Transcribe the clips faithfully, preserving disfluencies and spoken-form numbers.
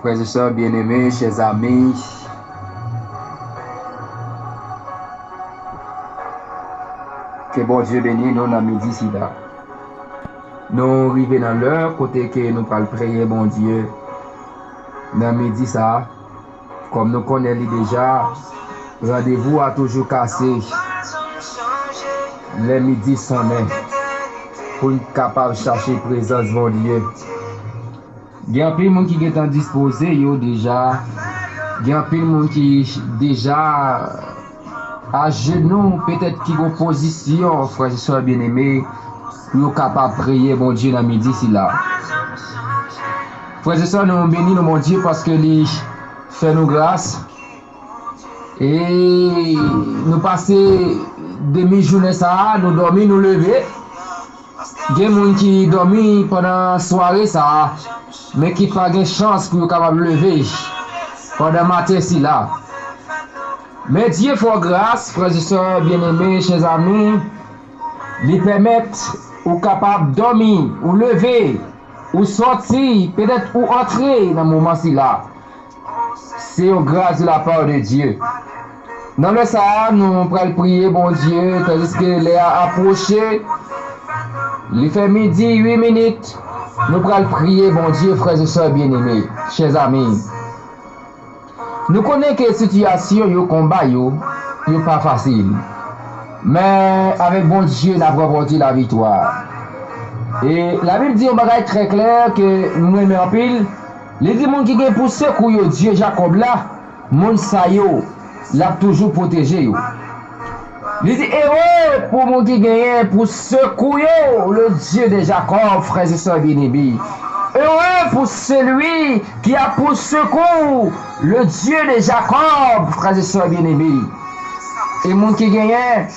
Frères et sœurs bien-aimés, chers amis, ke Bondye beni nou nan midi sila. Nou rive nan lè kote ke nou pral preye Bondye nan midi sa. Kòm nou konnen li deja, randevou a toujou kase lè midi sonnen pou n kapab chache prezans Bondye. Gen anpil moun ki gentan dispoze yo deja. Gen anpil moun ki deja ajenou, petèt ki gon pozisyon, frè e sè byeneme, pou yo kapab priye Bondye nan midi sila. Frè e sè, nou beni nou Bondye paske li fè nou gras. E nou pase demi jounen sa a, nou dòmi, nou leve. Gen moun ki dòmi pandan sware sa a, men ki pa gen chans pou yo kapab leve pandan maten sila. Men Dye fè w gras, frè e sè byeneme, chè zanmi, li pèmèt ou kapab dòmi, ou leve, ou sòti, petèt ou antre nan moman sila. Se yon gras de la part de Dieu. Nan lè sa a, nou pral priye Bondye, tandiske lè a apwoche. Li fè midi uit minit. Nou pral priye Bondye, frè e sè byeneme, chè zanmi. Nou konnen ke sitiyasyon yo, konba yo, yo pa fasil. Men avèk Bondye, n ap ranpòte laviktwa. E Labib di yon bagay trè klè ke m renmen anpil. Li di moun ki gen pou sekou yo, Dye Jakòb la, moun sa yo, l ap toujou pwoteje yo. Li di, ere pou moun ki genyen pou sekou yo, le Dieu de Jacob, frè e sè byeneme. Ere pou seli ki ap pou sekou, le Dieu de Jacob, frè e sè byeneme. E moun ki genyen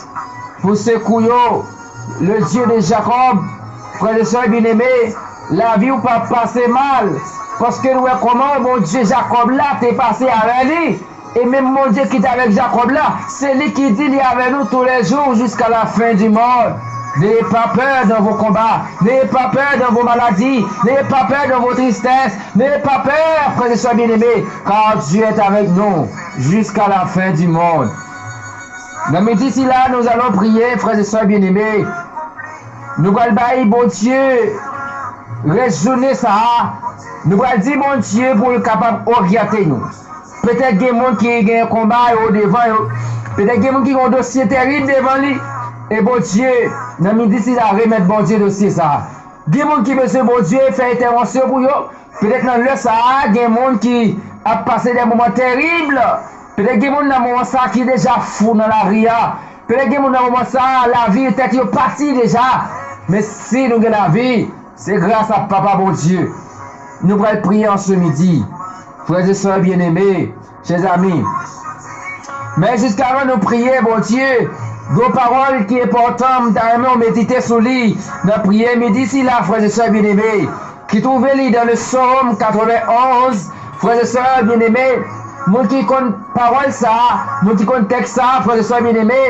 pou sekou yo, le Dieu de Jacob, frè e sè byeneme, lavi w p ap pase mal, paske nou wè kòman Bondye Jakòb la te pase avè li, e menm Bondye ki te avèk Jakòb la, se li ki di li avè nou tous les jours jusqu'à la fin du monde. N'ayez pas peur dans vos combats, n'ayez pas peur dans vos maladies, n'ayez pas peur dans vos tristesses, n'ayez pas peur, frè e sè byeneme, car Dieu est avec nous jusqu'à la fin du monde. Nan midi sila, nous allons prier, frè e sè byeneme. Nou pral bay Bondye rès jounen sa a. Nou pral di Bondye pou l kapab oryante nou. Petèt gen moun ki gen konba yo devan yo. Petèt gen moun ki gen yon dosye terib devan li. E Bondye, nan midi sila, remèt Bondye dosye sa a. Gen moun ki bezwen Bondye fè entèvansyon pou yo. Petèt nan lè sa a, gen moun ki ap pase de moman terib. Petèt gen moun nan moman sa a ki deja fou nan lari a. Petèt gen moun nan moman sa a, lavi tèt yo pati deja. Men si nou gen lavi, se gras a Papa Bondye. Nou pral priye an se midi. Frè e sè byeneme, chè zanmi. Men jiskavan nou priye Bondye, gon pawòl ki enpòtan, m ta renmen w medite sou li nan priyè midi sila, frè e sè byeneme, ki twouve li dans le Psaume quatre-vingt-onze. Frè e sè byeneme, moun ki konn pawòl sa a, moun ki konn tèks sa a, frè e sè byeneme,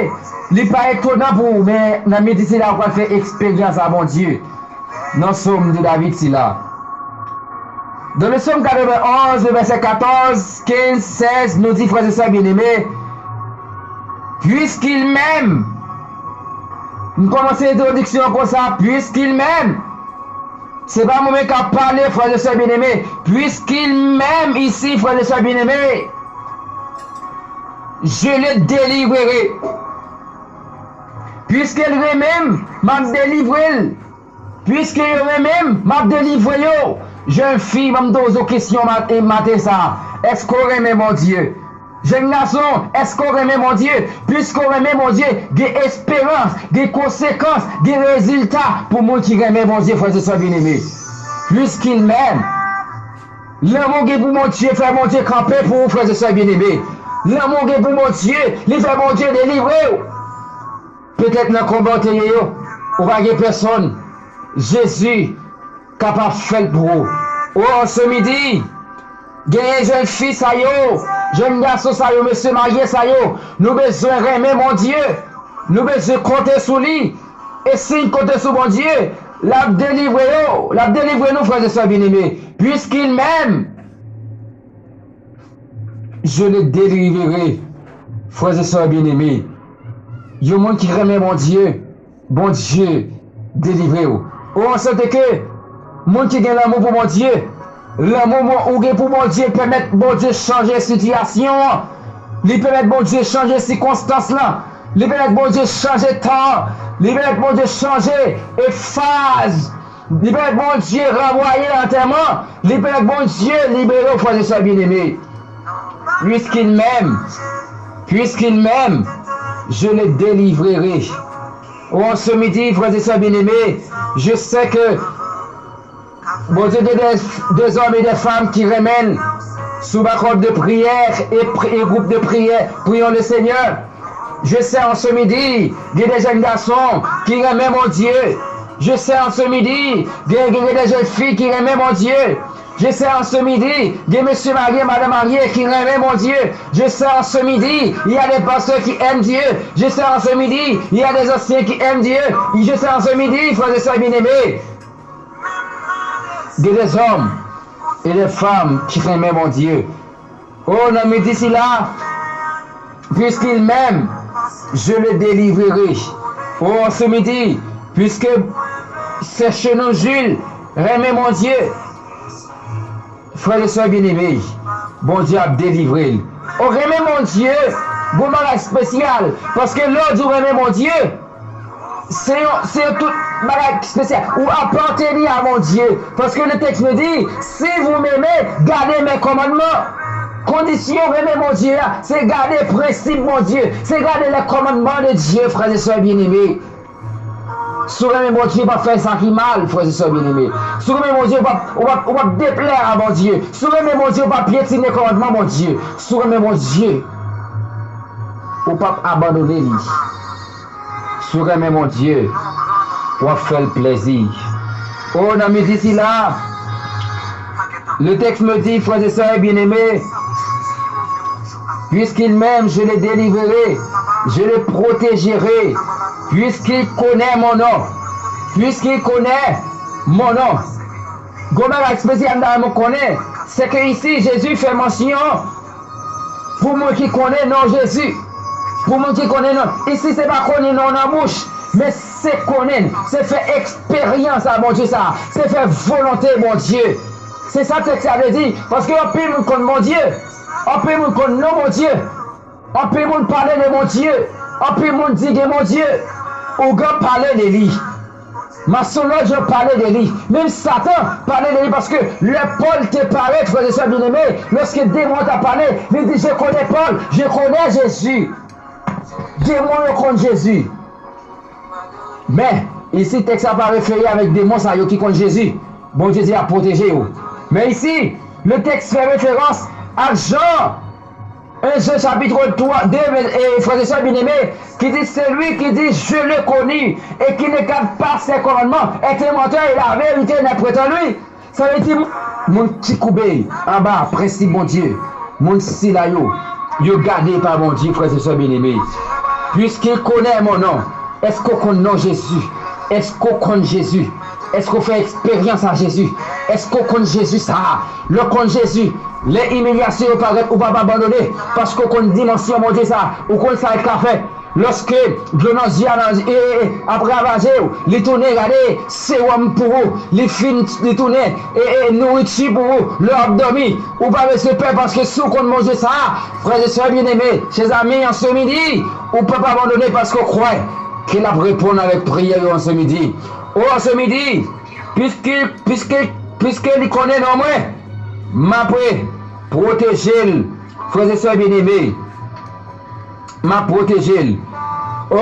li pa etonan pou ou, men nan midi sila, ou pral fè eksperyans a Bondye. Nan Sòm de David sila. Dans le Psaume quatre-vingt-onze, le verset quatorze, quinze, seize, nou di, frè e sè byeneme, puisqu'il m'aime. M kòmanse entwodiksyon an konsa, puisqu'il m'aime. Se pa mwen menm k ap pale, frè e sè byeneme. Puisqu'il m'aime ici, frè e sè byeneme, je le délivrerai. Piske l renmen m, m ap delivre l. Piske yo renmen m, m ap delivre yo. Jèn fi, ban m poze w kesyon mat-, maten sa a. Èske w renmen Bondye? Jèn gason, èske w renmen Bondye? Piske w renmen Bondye, gen esperans, gen konsekans, gen rezilta pou moun ki renmen Bondye, frè e sè byeneme. Puisqu'il m'aime. Lanmou w gen pou Bondye fè Bondye kanpe pou ou, frè e sè byeneme. Lanmou w gen pou Bondye, li fè Bondye delivre w. Petèt nan konba w te ye yo, ou pa gen pèsonn. Jezi kapab fè l pou ou. O, an se midi, genyen jèn fi sa yo, jèn gason sa yo, mesye marye sa yo, nou bezwen renmen Bondye. Nou bezwen konte sou li. E si n konte sou Bondye, l ap delivre yo, l ap delivre nou, frè e sè byeneme. Puisqu'il m'aime, Je le délivrerai. Frères et sœurs bien-aimés, yon moun ki renmen Bondye, Bondye delivre w. Ou an sante ke moun ki gen lanmou pou Bondye, lanmou ou gen pou Bondye pèmèt Bondye chanje sitiyasyon an. Li pèmèt Bondye chanje sikonstans lan. Li pèmèt Bondye chanje tan an. Li pèmèt Bondye chanje e faz. Li pèmèt Bondye ranvwaye antèman. Li pèmèt Bondye libere w, frè e sè byeneme. Puisqu'il m'aime, puisqu'il m'aime, je le délivrerai. Oh, ce midi, frères et sœurs bien-aimés, je sais que Bondye gen de, de zòm e de fanm ki renmen l sou bakòp de priyè e, pri- e gwoup de priyè. Prions le Seigneur. Je sais en ce midi, gen de jèn gason ki renmen Bondye. Je sais en ce midi, gen, gen, gen de jèn fi ki renmen Bondye. Je sais en ce midi, gen mesye marye, madanm marye ki renmen Bondye. Je sais en ce midi, il y a des pasteurs qui aiment Dieu. Je sais en ce midi, il y a des anciens qui aiment Dieu. Je sais en ce midi, frères et sœurs bien-aimés, gen de zòm e de fanm ki renmen Bondye. Oh, nan midi sila, puisqu'il m'aime, je le délivrerai. Oh, en ce midi, puisque c'est chez nous, Jules, renmen Bondye. Frè e sè byeneme, Bondye ap delivre l. Ou renmen Bondye, gon bagay espesyal. Paske lè w di w renmen Bondye, se yon, se yon tout bagay espesyal. Ou apateni a Bondye. Paske le texte nous dit, si vous m'aimez, gardez mes commandements. Kondisyon renmen Bondye a, se gade prensip Bondye, se gade les commandements de Dieu, frères et sœurs bien-aimés. Si w renmen Bondye, w p ap fè sa ki mal, frè e sè byeneme. Si w renmen Bondye, w p ap, w p ap, w p ap deplè a Bondye. Si w renmen Bondye, w p ap pyetine kòmandman Bondye. Si w renmen Bondye, w p ap abandone li. Si w renmen Bondye, w ap fè l plezi. O, nan midi sila, le texte me dit, frères et sœurs bien-aimés, puisqu'il m'aime, je le délivrerai, je le protégerai, puisqu'il connaît mon nom. Puisqu'il connaît mon nom. Gon bagay espesyal m ta renmen konnen, se ke isi, Jezi fè mansyon pou moun ki konnen non Jezi. Pou moun ki konnen non. Isi, se pa konnen non nan bouch, men se konnen, se fè eksperyans a Bondye sa, se fè volonte Bondye. Se sa tèks la vle di, paske anpil moun konn Bondye, anpil moun konn non Bondye, anpil moun pale de Bondye, anpil moun di gen Bondye, ougan pale de li. Masonlòj yo pale de li. Menm Satan pale de li paske lè Pòl te parèt, frè e sè byeneme, lòske demon an t ap pale, li di, je connais Paul, je connais Jésus. Demon yo konn Jezi. Men, isi tèks la pa refere avèk demon sa yo ki konn Jezi. Bondye di l ap pwoteje yo. Men isi, le tèks fè referans ak Jan, en Jan chapit twa, de, e, frè e sè byeneme, ki di, celui qui dit, je le connais, et qui ne garde pas ses commandements, est un menteur, et la vérité n'est point en lui. Sa vle di, moun ki koube anba prensip Bondye, moun sila yo, yo gade pa Bondye, frè e sè byeneme. Puisqu'il connaît mon nom, èske w konn non Jezi? Èske w konn Jezi? Èske w fè eksperyans a Jezi? Èske w konn Jezi sa a? Lè w konn Jezi, lè imilyasyon yo parèt, ou p ap abandone, paske w konn dimansyon Bondye sa a, ou konn sa l ka fè. Lòske dlo nan zye a nan, e, e, e, ap ravaje w, li tounen, gade, sewòm pou ou, li fin, li tounen, e, e, nouriti pou ou, lè w ap dòmi, ou pa bezwen pè, paske si w konn Bondye sa a, frè e sè byeneme, chè zami, an se midi, ou p ap abandone paske w kwè ke l ap reponn avèk priyè yo an se midi. O, an se midi, piske, piske, piske li konnen non mwen, m ap pwoteje l, frè e sè byeneme. M ap pwoteje l. O,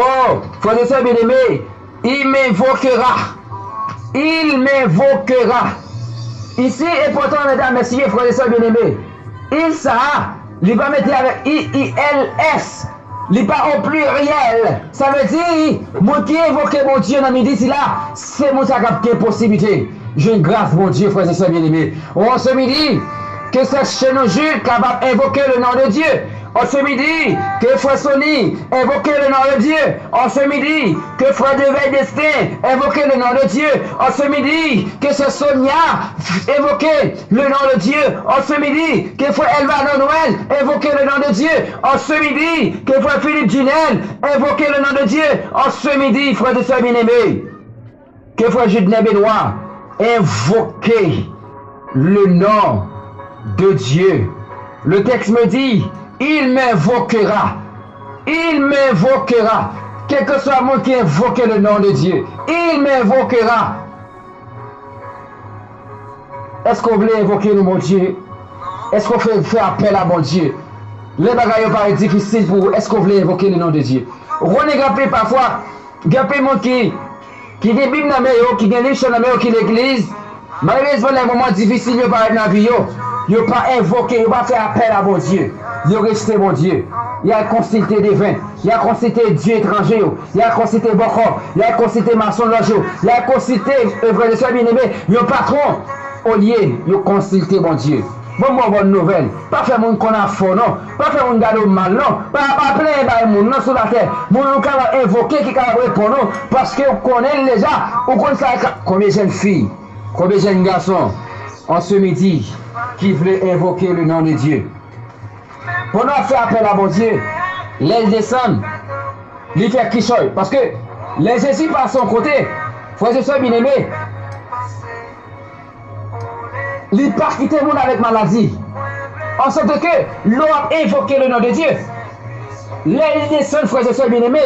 frè e sè byeneme, il m'invoquera. Il m'invoquera. Isi, enpòtan, medam, mesye, frè e sè byeneme. Il sa a, li pa mete avèk I I L S. Li pa o pliryèl. Sa vle di, moun ki envoke Bondye nan midi sila, se moun sa k ap gen posiblite jwenn gras Bondye, frè e sè byeneme. O, an se midi, ke sè chez nous Jules kapab envoke le non de Dye. En ce midi, que frère Sony invoque le nom de Dieu. En ce midi, que frère Devey Destin invoque le nom de Dieu. En ce midi, que sœur Sonia invoque le nom de Dieu. En ce midi, que frère Elvano Noël invoque le nom de Dieu. En ce midi, que frère Philippe Junel invoque le nom de Dieu. En ce midi, frères et sœurs bien-aimés, que frère Judner Benoît invoque le nom de Dieu. Le texte me dit, il m'invoquera. Il m'invoquera. Quel que soit le monde qui invoque le nom de Dieu, il m'invoquera. Èske w vle envoke non Bondye? Èske w vle fè apèl a Bondye? Lè bagay yo parèt difisil pou ou, èske w vle envoke le nom de Dieu? Ou konnen gen anpil pafwa, gen anpil moun ki, ki gen Bib nan men yo, ki gen liv sent nan men yo, ki legliz. Malerezman, lè moman difisil yo parèt nan vi yo, yo pa envoke, yo pa fè apèl a Bondye. Yo rejte Bondye. Y al konsilte deven. Y al konsilte dye etranje yo. Y al konsilte bòkò. Y al konsilte masonlòj yo. Y al konsilte, e, frè e sè byeneme, yon patwon. Olye yo konsilte Bondye. Bon, bon, bòn nouvèl. Pa fè moun konn afè w non. Pa fè moun gade w mal non. Pa, pa plenyen bay moun non sou latè. Moun ou kapab envoke ki kapab reponn ou. Paske ou konnen l deja. Ou konn sa l ka. Konbyen jèn fi, konbyen jèn gason, an se midi, ki vle envoke le non de Dye? Pandan w ap fè apèl a Bondye, lè l desann, li fè kichòy. Paske lè Jezi pase yon kote, frè e sè byeneme, li pa kite moun avèk maladi. An sòt ke lè w ap envoke le non de Dye, lè li desann, frè e sè byeneme,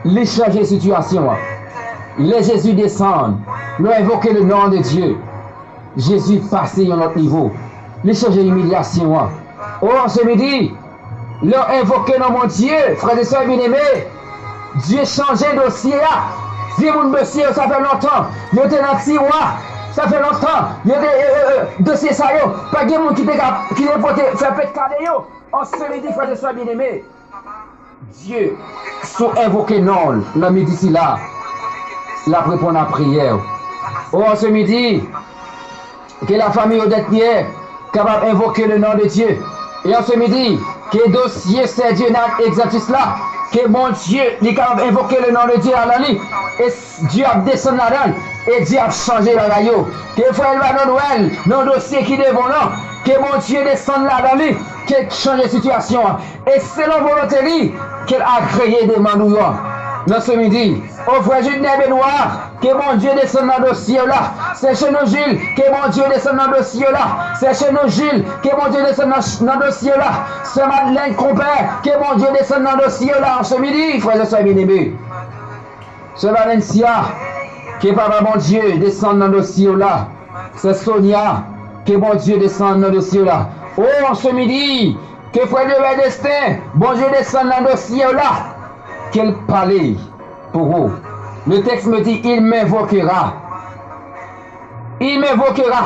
li chanje sitiyasyon an. Lè Jezi desann, lè w envoke le non de Dye, Jezi pase yon lòt nivo. Li chanje imilyasyon an. O, an se midi, lè w envoke non Bondye, frè e sè byeneme, Dye chanje dosye a. Gen moun dosye yo, sa fè lontan yo te nan tiwa. Sa fè lontan yo te, e, e, e, dosye sa yo. Pa gen moun ki te ka, ki te pote fè pèt kale yo. An se midi, frè e sè byeneme, Dye, si w envoke non l nan midi sila, l ap reponn a priyè w. O, an se midi, ke lafanmi Odette Pierre kapab envoke le non de Dye. E an se midi, ke dosye sè Dyenard Exantus la, ke Bondye, li kapab envoke le non de Dye ladan li. E Dye ap desann ladan l, e Dye ap chanje bagay yo. Ke frè Elvano Noël, nan dosye ki devan w lan, ke Bondye desann ladan li, ke l chanje sitiyasyon an. E selon volonte li, ke l agreye demann ou yo. Nan se midi, o frè Judner Benoît, ke Bondye desann nan dosye w la. Sè Chenou Jules, ke Bondye desann nan dosye w la. Sè Chenou Jules, ke Bondye desann nan, nan dosye w la. Sè Madeleine Compère, ke Bondye desann nan dosye w la an se midi, frè e sè byeneme. Sè Valencia, ke Papa Bondye desann nan dosye w la. Sè Sonia, ke Bondye desann nan dosye w la. O, an se midi, ke frè Devey Destin, Bondye desann nan dosye w la. Ke l pale pou ou. Le texte me dit, il m'invoquera. Il m'invoquera.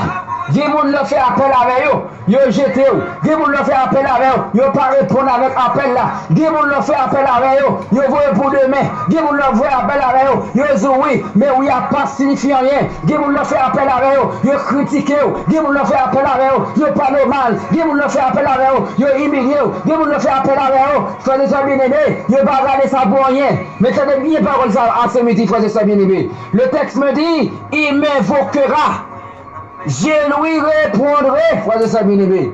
Gen moun lè w fè apèl avè yo, yo jete w. Gen moun lè w fè apèl avè yo, yo pa reponn avèk apèl la. Gen moun lè w fè apèl avè yo, yo voye pou demen. Gen moun lè w fè apèl avè yo, yo di w wi, men wi a pa siyifi anyen. Gen moun lè w fè apèl avè yo, yo kritike w. Gen moun lè w fè apèl avè yo, yo pale w mal. Gen moun lè w fè apèl avè yo, yo imilye w. Gen moun lè w fè apèl avè yo, frè e sè byeneme, yo pa gade sa pou anyen. Men tande byen pawòl sa yo an se midi, frè e sè byeneme. Le texte me dit, il m'invoquera. Je lui répondrai, frè e sè byeneme.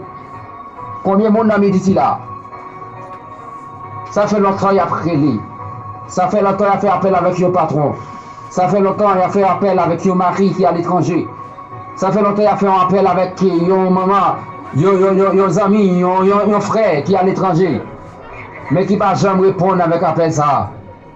Konbyen moun nan midi sila? Sa fè lontan y ap rele. Sa fè lontan y ap fè apèl avèk yon patwon. Sa fè lontan y ap fè apèl avèk yon mari ki aletranje. Sa fè lontan y ap fè yon apèl avèk yon manman, yon, yon, yon, yon zanmi, yon, yon, yon frè ki aletranje, men ki pa janm reponn avèk apèl sa a.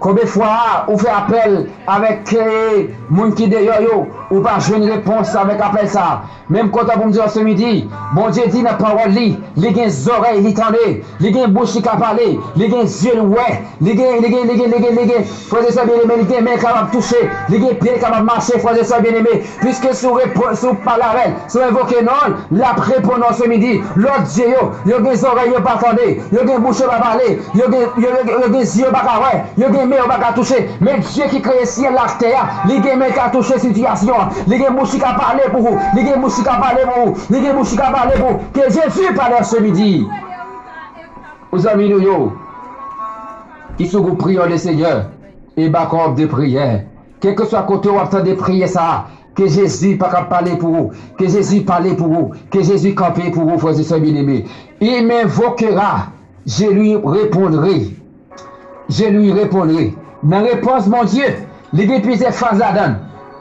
Konbyen fwa ou fè apèl avèk, eh, moun ki deyò yo, ou pa jwenn repons avèk apèl sa a? Men m kontan pou m di w an se midi, Bondye di nan pawòl li, li gen zòrèy, li tande, li gen bouch, li ka pale, li gen zye, li wè, li gen, li gen, li gen, li gen, li gen, frè e sè byeneme, li gen men, li kapab touche, li gen pye, li kapab mache, frè e sè byeneme. Piske si w repo-, si w pale avè l, si w envoke non l, l ap reponn ou an se midi. Lòt dye yo, yo gen zòrèy yo pa tande, yo gen bouch yo pa pale, yo gen, yo, yo, yo gen zye yo pa ka wè, yo gen men yo pa ka touche. Men Dye ki kreye syèl la ak tè a, li gen men ka touche sitiyasyon an, li gen bouch ki ka pale pou ou, li gen bouch ki ka pale pou ou, li gen bouch ki ka pale pou ou. Ke Jezi pale an se midi. Pou zanmi nou yo ki sou gwoup Prions le Seigneur e Backup de Priyè, kèlkeswa kote w ap tande priyè sa a, ke Jezi pa ka pale pou ou, ke Jezi pale pou ou, ke Jezi kanpe pou ou, frè e sè byeneme. Il m'invoquera, je lui répondrai. Je lui répondrai. Nan repons Bondye, li gen plizyè faz ladan l.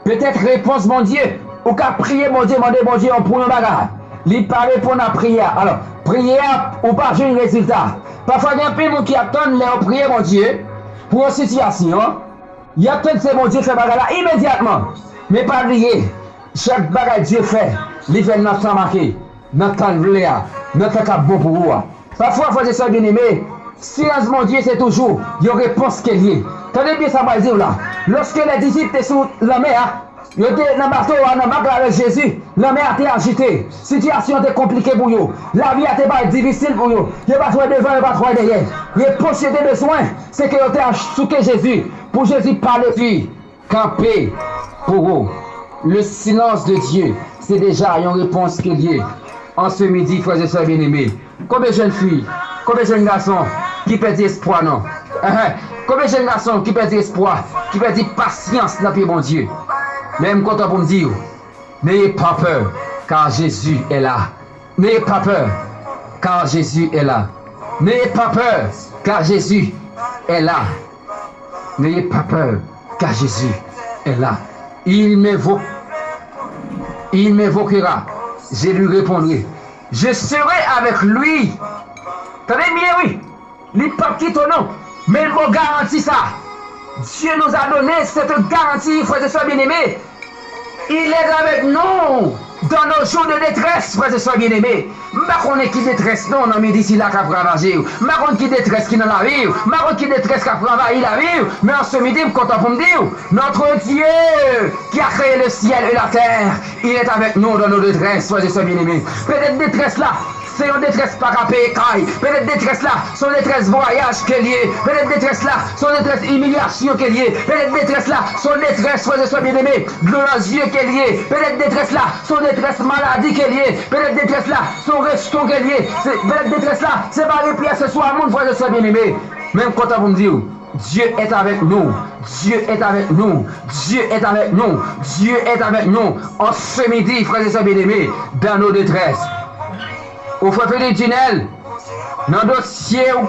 Petèt repons Bondye, ou ka priye Bondye, mande Bondye yon, pou yon bagay. Li pa reponn a priyè a. Alò, priyè a, ou pa jwenn rezilta. Pafwa, gen anpil moun ki ap tann lè yo priye Bondye pou yon sitiyasyon, y ap tann se Bondye fè bagay la imedyatman. Men pa bliye, chak bagay Dye fè, li fè l nan tan make, nan tan l vle a, nan tan k ap bon pou ou a. Pafwa, frè e sè byeneme, silans Bondye se toujou yon repons ke l ye. Tande byen sa m pral di w la. Lòske lè disip te sou lanmè a, yo te nan bato a, nan bak la avèk Jezi, lanmè a te ajite. Sitiyasyon an te konplike pou yo. Lavi a te parèt difisil pou yo. Yo pa t wè devan, yo pa t wè dèyè. Repons yo te bezwen, se ke yo te ach-, souke Jezi, pou Jezi pale, epi kanpe pou ou. Le silence de Dieu, se deja yon repons ke l ye. An se midi, frè e sè byeneme, konbyen jèn fi, konbyen jèn gason ki pèdi espwa non? Enhen. Konbyen jèn gason ki pèdi espwa, ki pèdi pasyans nan pye Bondye? Men m kontan pou m di w, n'ayez pas peur, car Jésus est là. N'ayez pas peur, car Jésus est là. N'ayez pas peur, car Jésus est là. N'ayez pas peur, car Jésus est là. Il m'invo-, il m'invoquera, je lui répondrai. Je serai avec lui. Tande byen, wi. Li p ap kite w non. Men l ba w garanti sa. Dieu nous a donné cette garantie, frè e sè byeneme. Il est avec nous dans nos jours de détresse, frè e sè byeneme. M pa konnen ki detrès non nan midi sila k ap ravaje w. M pa konn ki detrès ki nan lavi w. M pa konn ki detrès k ap anvayi lavi w. Men an se midi, m kontan pou m di w, notre Dieu qui a créé le ciel et la terre, il est avec nous dans nos détresses, frè e sè byeneme. Petèt detrès la, se yon detrès pa ka peye kay. Petèt detrès la, se yon detrès vwayaj ke l ye. Petèt detrès la, se yon detrès imilyasyon ke l ye. Petèt detrès la, se yon detrès, frè e sè byeneme, dlo nan zye ke l ye. Petèt detrès la, se yon detrès maladi ke l ye. Petèt detrès la, se yon reston ke l ye. Se, petèt detrès la, se pa repli a se swa moun, frè e sè byeneme. Men m kontan pou m di w, Dieu est avec nous. Dieu est avec nous. Dieu est avec nous. Dieu est avec nous. An se midi, frè e sè byeneme, dans nos détresses. Ou frè Philippe Junel, nan dosye w,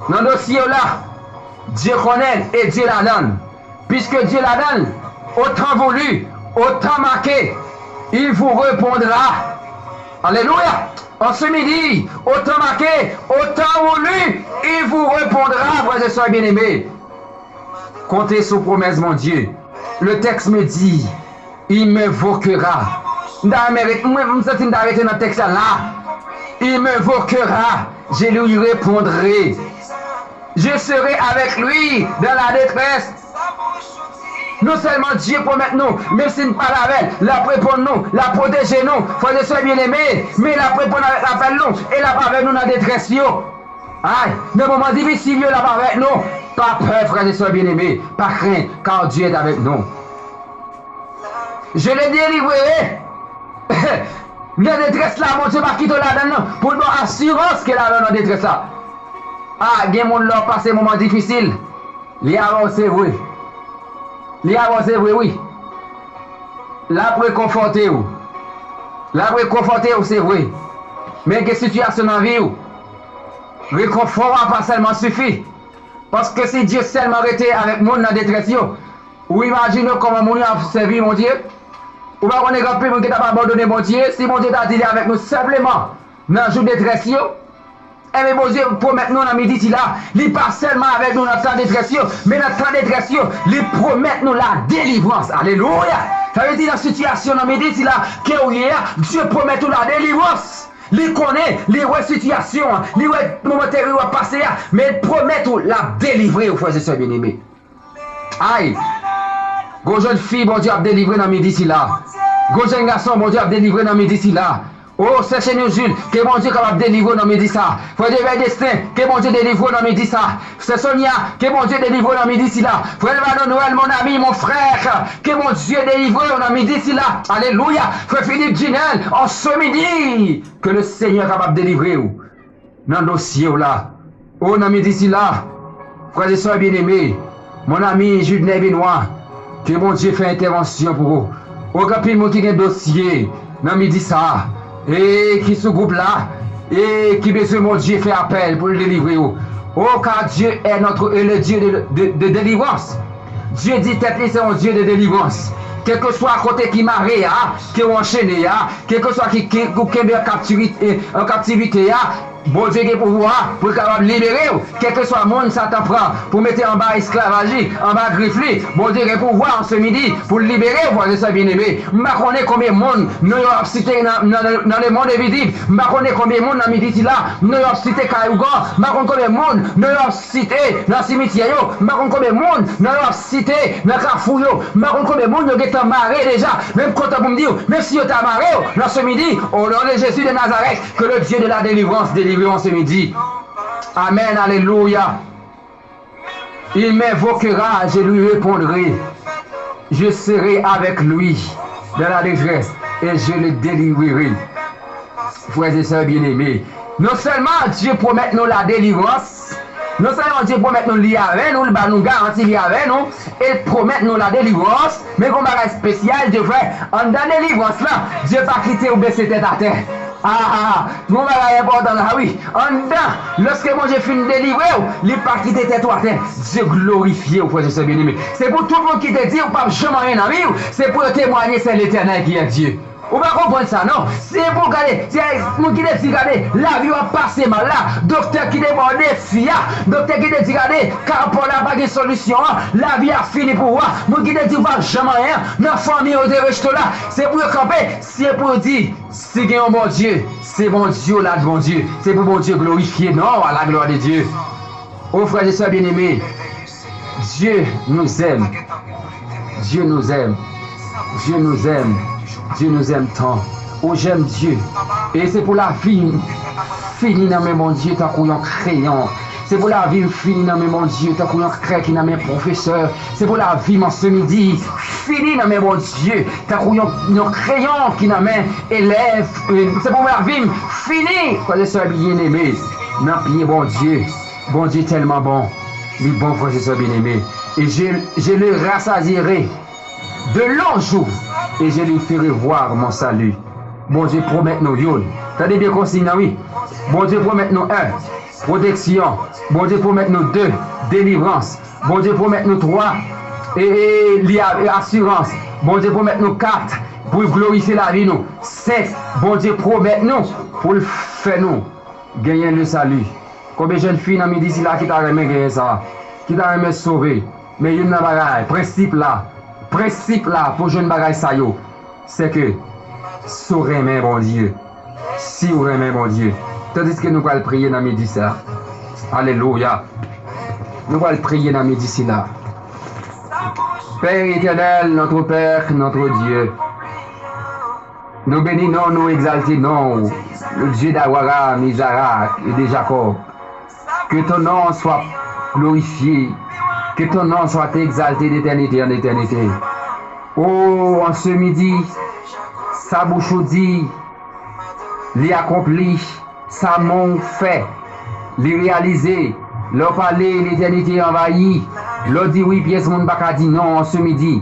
nan dosye w la, Dye konnen l e Dye ladan l. Puisque Dieu ladan l, autant voulu, autant manqué, il vous répondra. Alléluia. En ce midi, autant manqué, autant voulu, il vous répondra, frè e sè byeneme. Konte sou pwomès Bondye. Le texte me dit, il m'invoquera. M ta renmen ret-, mwen, m santi m ta rete nan tèks la la. Il m'invoquera, je lui répondrai. Je serai avec lui dans la détresse. Non sèlman Dye pwomèt nou, menm si n pale avè l, l ap reponn nou, l ap pwoteje nou, frè e sè byeneme, men l ap reponn avèk apèl nou, e l ap avèk nou nan detrès yo. Ay, nan moman difisil yo, l ap avèk nou. Pa pè, frè e sè byeneme, pa krent, car Dieu est avec nous. Je le délivrerai. Nan detrès la, Bondye pa kite w ladan l non, pou l ba w asirans ke l avè w nan detrès la. A, gen moun lè w pase moman difisil, li avè w se vre. Li avè w se vre, wi. L ap rekonfòte w. L ap rekonfòte w, se vre. Men gen sitiyasyon nan vi w, rekonfò a pa sèlman sifi. Paske si Dye sèlman rete avèk moun nan detrès yo, ou imajine w kòman moun yo ap sèvi Bondye? Ou pa konnen gen anpil moun ki t ap abandone Bondye, si Bondye ta di li avèk nou senpleman nan jou detrès yo? Enben, Bondye pwomèt nou nan midi sila, li pa sèlman avèk nou nan tan detrès yo, men nan tan detrès yo, li pwomèt nou la delivrans. Alelouya! Sa vle di nan sitiyasyon nan midi sila ke w ye a, Dye pwomèt ou la delivrans. Li konnen, li wè sitiyasyon an, li wè moman terib w ap pase a, men l pwomèt ou l ap delivre w, frè e sè byeneme. Ay! Gon jèn fi Bondye ap delivre nan midi sila. Gon jèn gason Bondye ap delivre nan midi sila. O, sè Chenil Jules, ke Bondye kapab delivre w nan midi sa. Frè Devèy Destin, ke Bondye delivre w nan midi sa. Sè Sonia, ke Bondye delivre w nan midi sila. Frè Elvano Noël, mon ami, mon frère, ke Bondye delivre w nan midi sila. Alelouya. Frè Philippe Junel, an se midi, ke le Senyè kapab delivre w. nan dosye w la. O, nan midi sila, frè e sè byeneme, mon ami Judner Benoît, ke Bondye fè entèvansyon pou ou. O, gen anpil moun ki gen dosye nan midi sa a, e ki sou gwoup la, e ki bezwen Bondye fè apèl pou l delivre yo. O, car Dieu est notre, est le Dieu de, de, de délivrance. Dye di tèt li se yon Dye de delivrans. Kèlkeswa kote ki mare a, ke w anchene a, kèlkeswa ki, ki ou kenbe an kaptivite, an kaptivite a, Bondye gen pouvwa pou l kapab libere w. Kèlkeswa moun Satan pran pou mete anba esklavaj li, anba grif li, Bondye gen pouvwa an se midi pou l libere w, frè e sè byeneme. M pa konnen konbyen moun non yo ap site nan, nan, nan lemonn envizib. M pa konnen konbyen moun nan midi sila non yo ap site kay ougan. M pa konn konbyen moun non yo ap site nan simityè yo. M pa konn konbyen moun non yo ap site nan kafou yo. M pa konn konbyen moun yo gentan mare deja. Men m kontan pou m di w, menm si yo ta mare w nan se midi, au nom de Jésus de Nazareth, que le Dieu de la délivrance délivre en ce midi. Amen, alelouya. Il m'invoquera, je lui répondrai. Je serai avec lui dans la détresse et je le délivrerai. Frè e sè byeneme, non sèlman Dye pwomèt nou la delivrans, non sèlman Dye pwomèt nou li avè nou, li ba nou garanti li avè nou, e l pwomèt nou la delivrans, men gon bagay espesyal Dye fè. Anndan delivrans lan, Dye pa kite w bese tèt atè. Ah, ah, ah, gon bagay enpòtan la, wi. Anndan, lòske Bondye fin delivre w, li pa kite tèt ou atè. Dye glorifye w, frè e sè byeneme. Se pou tout moun ki te di ou p ap janm anyen nan vi w, se pou yo temwaye, c'est l'Éternel qui est Dieu. Ou pa konprann sa, non? Se pou gade, se moun ki te di, gade, lavi w ap pase mal la, doktè ki te ba w defi a, doktè ki te di, gade, ka pa w la pa gen solisyon an, lavi a fini pou ou a, moun ki te di ou p ap janm anyen, nan fanmi yo te rejte w la, se pou yo kanpe, se pou yo di, si gen yon Bondye, se Bondye w la, Bondye, se pou Bondye glorifye non w a, la gloire de Dieu. O frè e sè byeneme, Dieu nous aime. Dieu nous aime. Dieu nous aime. Dieu nous aime tant. O, j'aime Dieu. E se pou lavi m fini nan men Bondye tankou yon kreyon. Se pou lavi m fini nan men Bondye tankou yon krè ki nan men pwofesè. Se pou lavi m an se midi fini nan men Bondye tankou yon, yon kreyon ki nan men elèv. Se pou lavi m fini, frè e sè byeneme, nan pye Bondye. Bondye tèlman bon. Li bon, frè e sè byeneme. Et je, je le rassasierai de longs jours, et je lui ferai voir mon salut. Bondye pwomèt nou youn. Tande byen konsiy nan, wi. Bondye pwomèt nou, en, pwoteksyon. Bondye pwomèt nou, de, delivrans. Bondye pwomèt nou, twa, e, e, li a, e, asirans. Bondye pwomèt nou, kat, pou l glorifye lavi nou. Senk, Bondye pwomèt nou pou l fè nou genyen le salut. Konbyen jèn fi nan midi sila ki ta renmen genyen sa? Ki ta renmen sove? Men youn nan bagay, prensip la, prensip la pou jwenn bagay sa yo, se ke si w renmen Bondye, si w renmen Bondye, tandiske nou pral priye nan midi sa. Alelouya. Nou pral priye nan midi sila. Père éternel, notre Père, notre Dieu, nous bénissons, nous exaltons non, le Dieu d'Abraham, Isaac et de Jacob. Que ton nom soit glorifié, que ton nom soit exalté d'éternité en éternité. Oh, en ce midi, sa bouch ou di, li akonpli, sa men w fè, li reyalize. Lè w pale, letènite anvayi. Lè w di wi, pyès moun pa ka di non an se midi.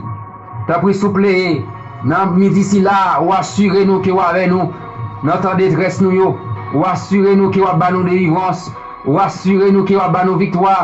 Tanpri, souple, nan midi sila, ou asire nou ke w avè nou nan tan detrès nou yo. Ou asire nou ke w ap ba nou delivrans. Ou asire nou ke w ap ba nou viktwa.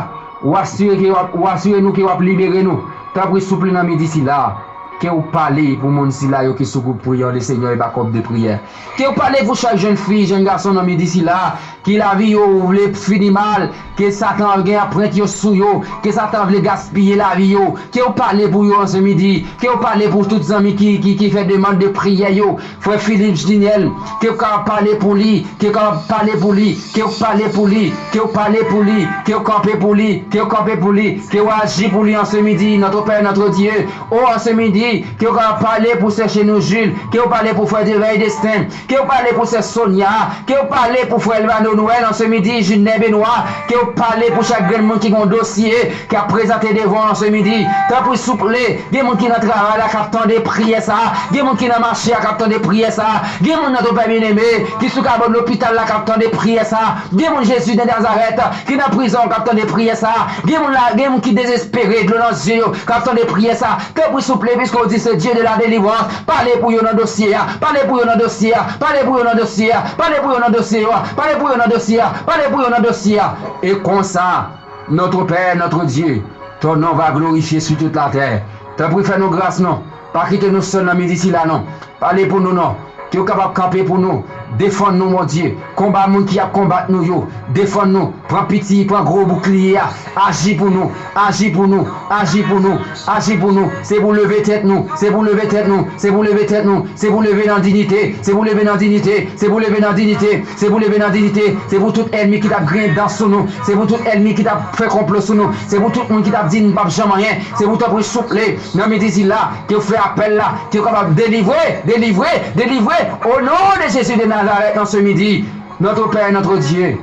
Ou asire ke w ap, ou asire nou ke w ap libere nou. Tanpri, souple, nan midi sila, ke w pale pou moun sila yo ki sou gwoup priyè, le Senyè e bakòp de priyè. Ke w pale pou chak jèn fi, jèn gason nan midi sila, ke lavi yo vle fini mal, ke Satan gen anprent yo sou yo, ke Satan vle gaspiye lavi yo. Ke w pale pou yo an se midi. Ke w pale pou tout zanmi ki, ki, ki fè demann de priyè yo. Frè Philippe Judinel, ke w kapab pale pou li, ke w kapab pale pou li, ke w pale pou li, ke w pale pou li, ke w kanpe pou li, ke w kanpe pou li, ke w aji pou li an se midi, notre Père, notre Dieu. O, an se midi, Ke w kapab pale pou sè Chenou Jules, ke w pale pou frè Devèy Destin, ke w pale pou sè Sonia, ke w pale pou frè Elvano Noël an se midi, Jilnè Benoit, ke w pale pou chak grenn moun ki gen yon dosye k ap prezante devan w an se midi. Tanpri souple, gen moun ki nan travay la k ap tande priyè sa a, gen moun ki nan mache a k ap tande priyè sa a, gen moun nan tropè byeneme ki sou kabòd lopital la k ap tande priyè sa a, gen moun Jezi de Nazarèt ki nan prizon k ap tande priyè sa a, gen moun la, gen moun ki dezespere, dlo nan zye yo, k ap tande priyè sa a. Tanpri souple, piske w di se Dye de la delivrans, pale pou yo nan dosye a, pale pou yo nan dosye a, pale pou yo nan dosye a, pale pou yo nan dosye a, pale pou yo nan dosye a, pale pou yo nan dosye a. E konsa, notre Père, notre Dieu, ton nom va glorifier sur toute la terre. Tanpri fè nou gras non. Pa kite nou sèl nan midi sila non. Pale pou nou non. Ke w kapab kanpe pou nou. Defann nou, Bondye. Konba moun ki ap konbat nou yo. Defann nou. Pran piti, pran gwo boukliye a. Aji pou nou. Aji pou nou. Aji pou nou. Aji pou nou. Se pou leve tèt nou. Se pou leve tèt nou. Se pou leve tèt nou. Se pou leve nan diyite. Se pou leve nan diyite. Se pou leve nan diyite. Se pou leve nan diyite. Se pou tout ènmi ki t ap griyen dan sou nou. Se pou tout ènmi ki t ap fè konplo sou nou. Se pou tout moun ki t ap di n p ap janm anyen. Se pou tanpri souple. Nan midi sila, ke w fè apèl la, ke w kapab delivre, delivre, delivre, o non de Jezi de Nazarèt, nan se midi, notre Père, notre Dieu,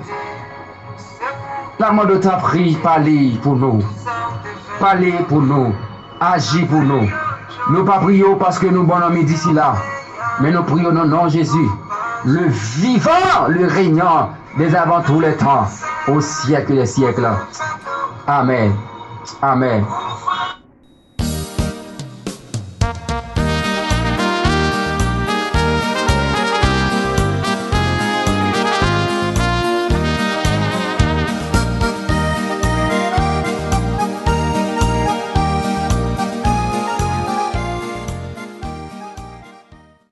n ap mande w tanpri, pale pou nou, pale pou nou, aji pou nou. Nou pa priye w paske nou bon nan midi sila, men nou priye w nan non Jezi, le vivant, le régnant, dès avant tous les temps, au siècle des siècles. Amèn. Amèn.